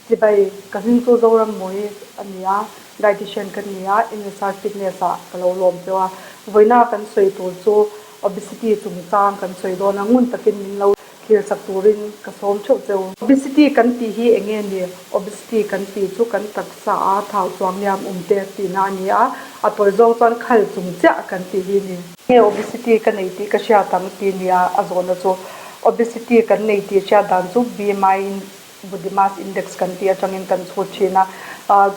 Chibai, ka hming chu Zorammawi a ni a, dietitian ka ni a, NSR Fitness ah ka lo lawm teuh a. Vawiina kan sawi tur chu obesity chungchang kan sawi dawn a, ngun takin min lo thlir chak turin ka sawm theuh cheu. Obesity kan tih hi eng nge ni? Obesity kan tih chu kan taksa a thau chuang liam awm te tihna a ni a, a tawi zawng chuan khal chung chiah kan tih hi ni. Nge obesity ka nei tih ka hriat ang tih nia a zawhna chu. Obesity kan nei tih hriat dan chu BMI in Body Mass Index kan tih atangin kan chhut thin a,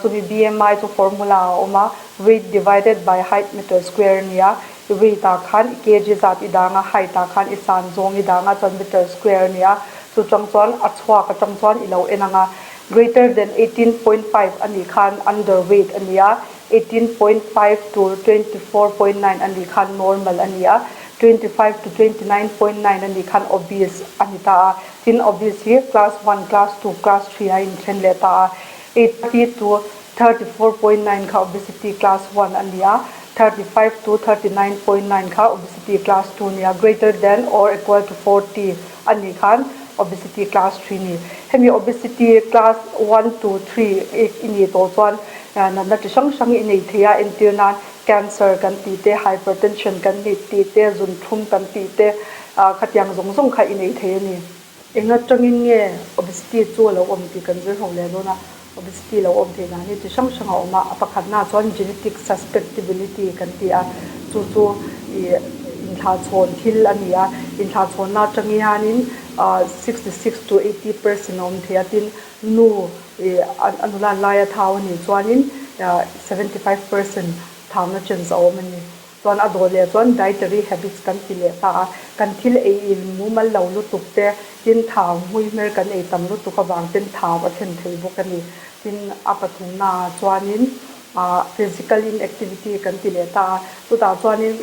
chumi BMI chu formula a awm a, weight divided by height meter square a ni a, i weight ah khan i kg zat i dang a, height ah khan i san zawng i dang a, chuan meter square a ni a, chu chang chuan a chhuak atang chuan i lo en ang a, greater than 18.5 a nih khan underweight a ni a, 18.5 to 24.9 a nih khan normal a ni a, 25 to 29.9 a nih khan obese a ni ta a. Tin, obese hi class one, class two, class three a inthen leh ta a. 80 to 34.9 kha obesity class one a ni a, 35 to 39.9 kha obesity class two a ni a, greater than or equal to 40 a nih khan obesity class three a ni. Hemi obesity class one to three i nih tawh chuan natna chi hrang hrang i nei thei a, entir nan cancer kan tih te, hypertension kan tih te, zunthlum kan tih te, Khatiang zawng zawng kha i nei thei a ni. Eng atangin nge obesity chu a lo awm tih kan zir ho leh dawn a, obesity lo awm theih dan hi chi hrang hrang a awm a, a pakhatnaah chuan genetic susceptibility kan ti a, chu chu ih inthlahchhawn thil a ni a, inthlahchhawnna atang hianin 66 to 80 percent a awm thei a, tin nu ih a nulan laia thau a nih chuanin 75 percent thauna chance a awm a ni. Chuan a dawh leh chuan dietary habits kan ti leh ta a, kan thil ei in mumal lo lutuk te, tin thau hmui hmer kan ei tam lutuk avang ten thau a thlen thei bawk a ni. Tin a pathumna ah chuanin physical inactivity kan ti leh ta a, chutah chuanin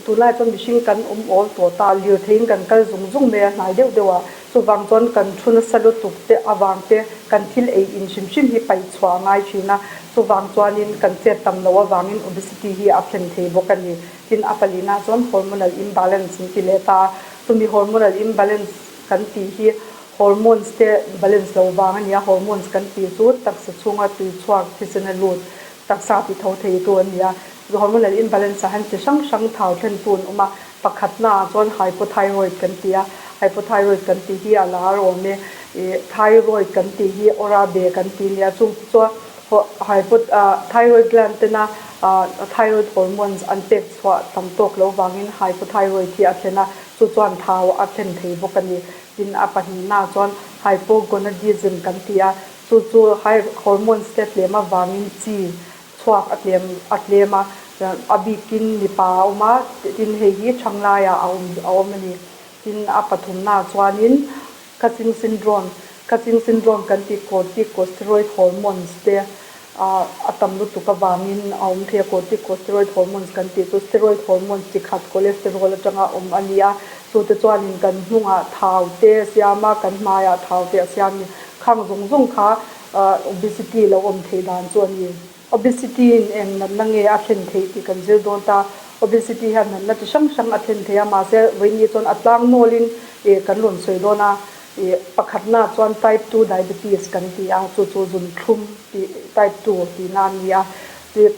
tunlai chuan mihring kan awm awl tawh ta, lirtheiin kan kal zung zung mai a hnai deuh deuh a, chuvang chuan kan thu nasa lutuk te avang te kan thil ei in hrim hrim hi paih chhuah a ngai thin a, chuvang chuanin kan chet tam loh avangin obesity hi a thlen thei bawk a ni. Tin, a palina chuan hormonal imbalance an ti leh ta a, chumi hormonal imbalance kan tih hi hormones te balance lo vang a ni a, hormones kan tih chu taksa chhunga tui chhuak thisen a lut taksa ti tho thei tu a ni a, hormonal imbalance ah hian chi hrang hrang thau thlen tu an awm a, pakhatna ah chuan hypothyroid kan ti a, hypothyroid kan tih hi a lar awm e, ih thyroid kan tih hi awra be kan tih nia chung te chuan hypo thyroid gland tena thyroid hormones an pek chhuah tam tawk loh vangin hypothyroid hi a thlen a, chu chuan thau a thlen thei bawk a ni. Tin a pahnihna ah chuan hypogonadism kan ti a, chu chu hormones te tlem avangin chi chhuak a tlem a tlem a, a bikin mipa a awm a, tin hei hi thanglaiah a awm a awm a ni. Tin a pathumnaah chuanin Cushing syndrome, Cushing syndrome kan tih corticosteroid hormones te a tam lutuk avangin a awm thei a, corticosteroid hormones kan tih chu steroid hormones chi khat cholesterol atanga awm a ni a, chute chuanin kan hnungah thau te a siam a, kan hmaiah thau te a siam a ni. Khang zawng zawng kha Obesity lo awm theih dan chu a ni. Obesity in eng natna nge a thlen theih tih kan zir dawn ta. Obesity hian natna chi hrang hrang a thlen thei a, mahse vawiin chuan a tlang nawlin ih kan rawn sawi dawn a. Ih pakhatna chuan type 2 diabetes kan ti a, chu chu zunthlum tih type 2 tihna a ni a. Ih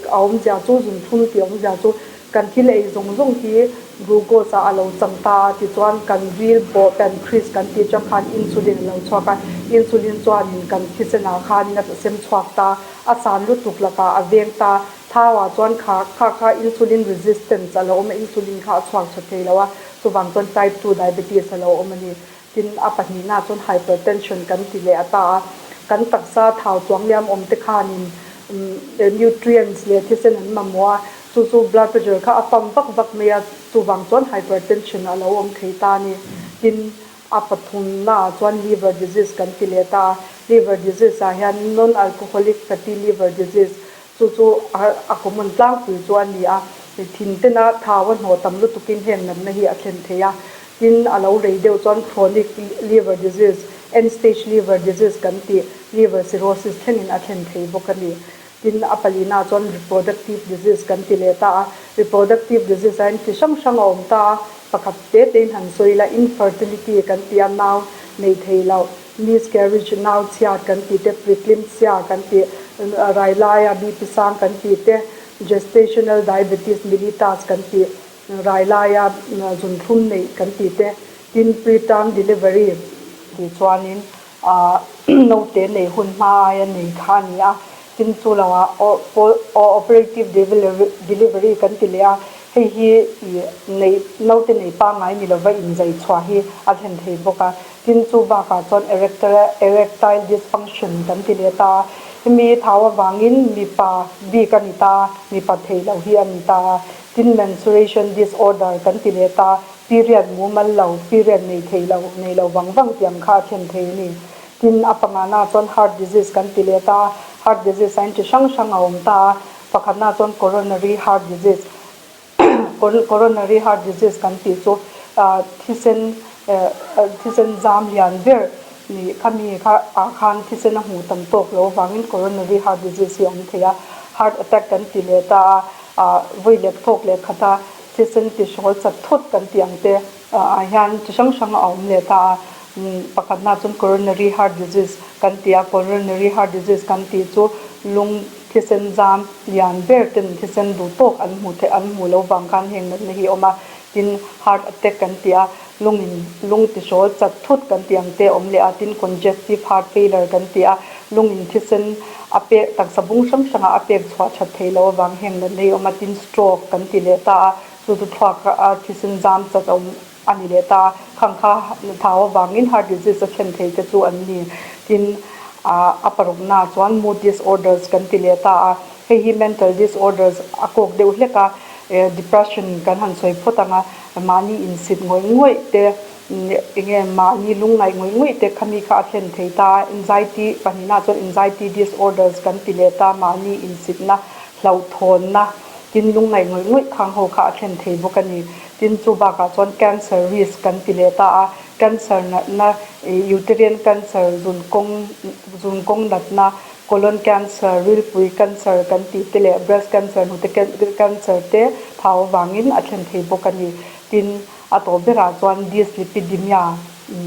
a awmzia chu zunthlum tih awmzia chu Kan thil ei zawng zawng hi glucose ah a lo chang ta a, tichuan kan ril bawh pancreas kan tih atang khan insulin a lo chhuak a, insulin chuanin kan thisen ah khanin a sem chhuak ta, a san lutuk lakah a veng ta, thau ah chuan kha kha kha insulin resistance a lo awm a, insulin kha a chhuak tha thei lo a, chuvang chuan type 2 diabetes a lo awm a ni. Tin, a pahnihna chuan hypertension kan ti leh a ta a, kan taksa thau chuang liam awm te khanin nutrients leh thisen an mamawh a, chu chu blood pressure kha a pump vak vak mai a, chuvang chuan hypertension a lo awm thei ta a ni. Tin, a pathumna ah chuan liver disease kan ti leh ta a, liver disease ah hian non-alcoholic fatty liver disease chu chu a common tlangpui chu a ni a, thin tena thau a hnawh tam lutukin heng natna hi a thlen thei a. Tin, a lo rei deuh chuan chronic liver disease, end stage liver disease kan tih, liver cirrhosis thlengin a thlen thei bawk a ni. Tin, a palina chuan reproductive disease kan ti leh ta a, reproductive disease ah hian chi hrang hrang a awm ta a, pakhat te tein han sawi ila infertility kan ti a, nau nei thei lo. Miscarriage, nau chhiat kan tih te, preeclampsia kan tih, rai laia BP sang kan tih te, gestational diabetes mellitus kan tih, rai laia zunthlum neih kan tih te, tin preterm delivery tih chuanin Naute nei hun hma aia nei kha a ni a, tin chu loah operative delivery kan ti leh a, hei hi nei naute nei pangngai ni lova inzai chhuah hi a thlen thei bawk a, tin chu bakah chuan erectile dysfunction kan ti leh ta a, hemi thau avangin mipa bik a ni ta a, mipa theih loh hi a ni ta a, tin menstruation disorder kan ti leh ta a, Period mumal lo, period nei thei lo, nei lo vang vang tiang kha a thlen thei a ni. Tin, a pangana chuan heart disease kan ti leh ta a, heart disease a inti hrang hrang a awm ta a, pakhatna chuan coronary heart disease, coronary heart disease kan tih chu thisen thisen zam lian ber nih khami kha ah khan thisen a hmuh tam tawk lo avangin coronary heart disease hi a awm thei a, heart attack kan ti leh ta a, vawi leh thawk leh khat a. Thisen ti hrawl chat thut kan tih ang te ah hian chi hrang hrang a awm leh ta a, pakhatna chuan coronary heart disease kan ti a, coronary heart disease kan tih chu lung thisen zam lian ber ten thisen duh tawk an hmuh theih an hmuh loh vang khan heng natna hi a awm a, tin heart attack kan ti a, lungin lung ti hrawl chat thut kan tih ang te a awm leh a, tin congestive heart failure kan ti a, lungin thisen a pek taksa bung hrang hrangah a pek chhuah that theih loh avang heng natna hi a awm a, tin stroke kan ti leh ta a, chu chu thluak a thisen zam chat a awm a ni leh ta a, khang kha thau avangin heart disease a thlen thei te chu an ni. Tin, a parukna chuan mood disorders kan ti leh ta a, hei hi mental disorders a kawk deuh hlek a, depression kan han sawi phawt ang a, mahni insit ngawih ngawih te, enge mahni lungngaih ngawih ngawih te khami kha a thlen thei ta a, anxiety pahnihna chuan anxiety disorders kan ti leh ta, mahni insitna hlauhthawnna tin lungngaih ngawih ngawih khang ho kha a thlen thei bawk a ni. Tin chu bakah chuan cancer risk kan ti leh ta a, cancer natna uterine cancer zunkawng zunkawng natna colon cancer rilpui cancer kan tih te leh breast cancer hnute cancer te thau avangin a thlen thei bawk a ni. Tin a tawh berah chuan dyslipidemia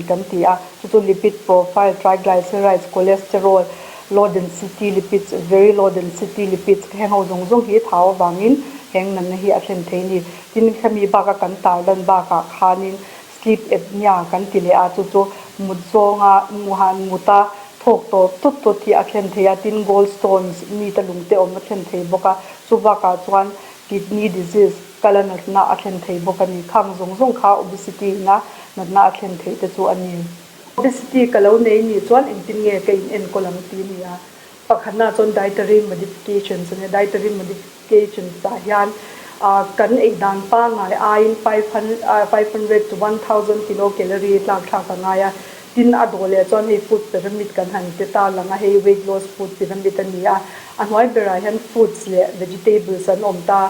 kan ti a, chu chu lipid profile, triglycerides, cholesterol, low density lipids, very low density lipids heng ho zawng zawng hi thau avangin heng natna hi a thlen thei a ni. Tin, hemi baka kan tarlan bakah khanin sleep apnea kan ti leh a, chu chu mut zawnga muhan muta thawk tawh tut tut hi a thlen thei a, tin gallstones mite lungte awm a thlen thei bawk a, chu bakah chuan kidney disease, Kal a natna a thlen thei bawk a ni. Khang zawng zawng kha obesity ina natna a thlen theih te chu a ni. Obesity ka lo nei nih chuan engtin nge ka in enkawl ang ti ni a. Pakhatna chuan dietary modifications a nia. Dietary modifications ah hian kan ei dan pangngai aiin 500 to 1000 kilo calorie tlak thlak a ngai a. Tin a dawh leh chuan hei food pyramid kan han ti ta lang a, hei weight loss food pyramid a ni a. A hnuai berah hian fruits leh vegetables an awm ta.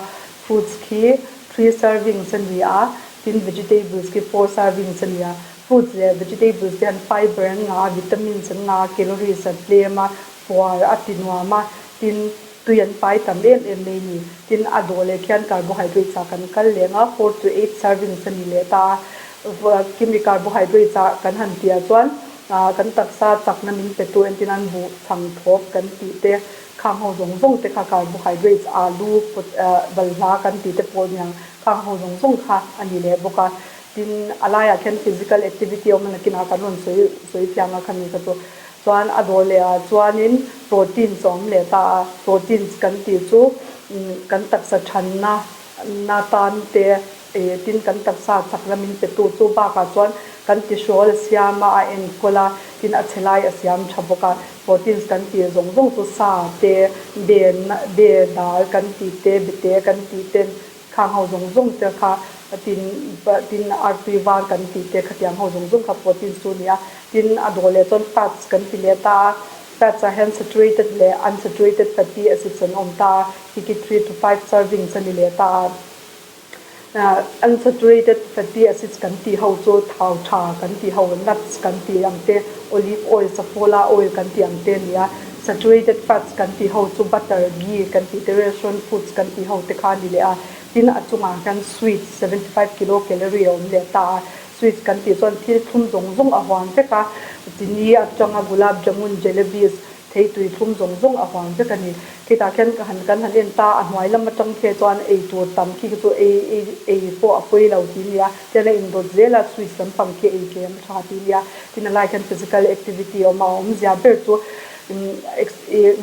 Fruits khi three servings a ni a, tin vegetables khi four servings a ni a. Fruits leh vegetables te hian fiber an ngah a, vitamins an ngah a, calories an tlem a, puar a ti nuam a, tin tui an pai tam em em mai a ni. Tin a dawh leh khian carbohydrates ah kan kal leng a, four to eight servings a ni leh ta a. Kimi carbohydrates ah kan han tih ah chuan kan taksa chakna min pe tu entirnan buh chhang thawp kan tih te, Khang ho zawng zawng te kha carbohydrates, alu, balhla kan tih te pawh aniang, khang ho zawng zawng kha a ni leh bawk a. Tin, a laiah khian physical activity a awm a, nakinah kan rawn sawi sawi thiang a khami kha chu. Chuan a dawr leh ah chuanin proteins a awm leh ta a, proteins kan tih chu kan taksa thanna na tan te, Tin kan taksa chak lam in petu chu bakah chuan kan tihrawl a siam a, a enkawl a, tin a chhe lai a siam tha bawk a. Proteins kan tih zawng zawng chu sa te, be be dal kan tih te, bete kan tih te, khang ho zawng zawng te kha tin tin artui var kan tih te khatiang ho zawng zawng kha proteins chu a ni a. Tin a dawh leh chuan fats kan ti leh ta a, fats ah hian saturated leh unsaturated fatty acids an awm ta a, hiki 3 to 5 servings a ni leh ta a. Unsaturated fatty acids kan tih ho chu thau tha kan tih ho, nuts kan tih ang te, olive oil, safola oil kan tih ang te a ni a. Saturated fats kan tih ho chu butter, ghee kan tih te, restaurant foods kan tih ho te kha a ni leh a. Tin, a chungah hian sweet 75 kilo calorie a awm leh ta a. Sweets kan tih chuan thil thlum zawng zawng a huam vek a, chini atanga gulab jamun, jalebis, thei tui thlum zawng zawng a huam vek a ni. Khitah khian ka han kan han en ta, a hnuai lam atang khi chuan ei tur tam khi chu ei ei ei pawh a pawi lo tih a ni a, tihian a indawt zel a, sweets lampang khi ei tlem a tha tih a ni a. Tin a lai khian physical activity a awm a, a awmzia ber chu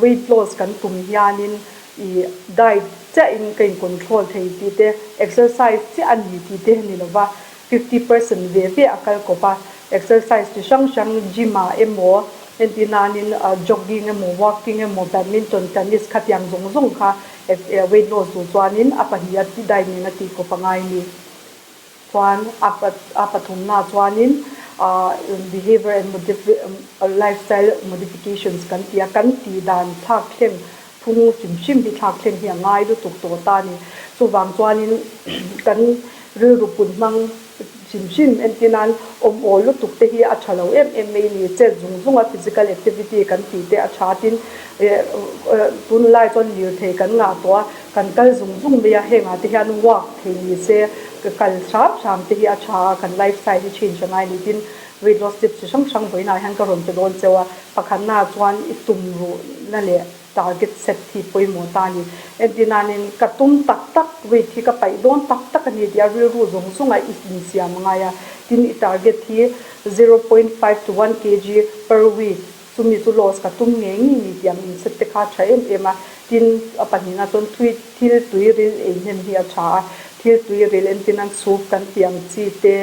weight loss kan tum hianin ih diet chiahin ka in control thei tih te, exercise chiah a ni tih te a ni lova, 50% ve ve a kal kawp a, exercise chi hrang hrang gym ah emaw entir nanin jogging emaw walking emaw badminton tennis khatiang zawng zawng kha weight loss duh chuanin a pahniha diet nena tih kawp a ngai a ni. Chuan a a pathumna chuanin behavior and lifestyle modifications kan ti a, kan tih dan thlak thleng phung hrim hrim hi thlak thleng hi a ngai lutuk tawh ta a ni. Chuvang chuanin kan rilru put hmang hrim hrim entir nan awm awl lutuk te hi a tha lo em em mai a ni. Chet zung zung a physical activity kan tih te a tha tin tunlai chuan lirthei kan ngah tawh a, kan kal zung zung mai a, hengah te hian walk thei ni se ka kal hram hram te hi a tha a, kan lifestyle hi change a ngai a ni. Tin, weight loss tips chi hrang hrang vawiinah hian ka rawn pe dawn cheu a, pakhatnaah chuan i tum ruhna leh target set hi pawimawh ta a ni. Entir nanin ka tum tak tak weight hi ka paih dawn tak tak a ni tih a rilru zawng zawng a i insiam a ngai a, tin i target hi 0.5 to 1 kg per week chumi chu loss ka tum ngei ngei ni tih ang inset te kha a tha em em a, tin a pahnihna chuan thui thil tui ril ei hnem hi a tha a, thil tui ril entir nan soup kan tih ang chi te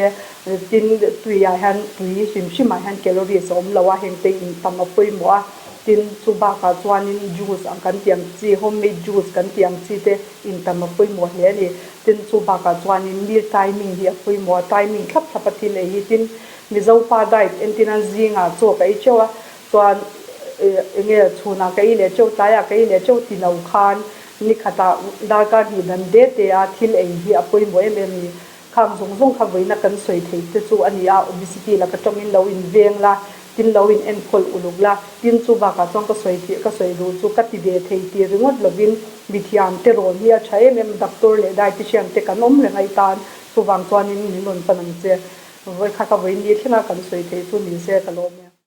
tin tuiah hian tui hrim hrimah hian calories a awm lo a, heng te intam a pawimawh a. Tin, chu bakah chuanin juice ang kan tih ang chi, home made juice kan tih ang chi te intam a pawimawh hle a ni. Tin, chu bakah chuanin meal timing hi a pawimawh a, timing thlap thlap a thil ei hi. Tin, Mizo pa diet entin an zingah chaw ka ei teuh a, chuan eng nge chhunah ka ei leh teuh, tlaiah ka ei leh teuh ti lo khan nikhatah darkar hnih dan de te a thil ei hi a pawimawh em em a ni. Khang zawng zawng kha vawiina kan sawi theih te chu a ni a, obesity laka tawngin lo inveng la, tin lo in enkawl uluk la, tin chu bakah chuan ka sawi tih ka sawi duh chu ka ti ve thei tih ringawt lovin mithiam te rawn hi a tha em em, doctor leh dietitian te kan awm reng a i tan, chuvang chuanin min rawn pan ang che. Vawikhat a vawi ni thlenga kan sawi theih chu ni se ka lawm e.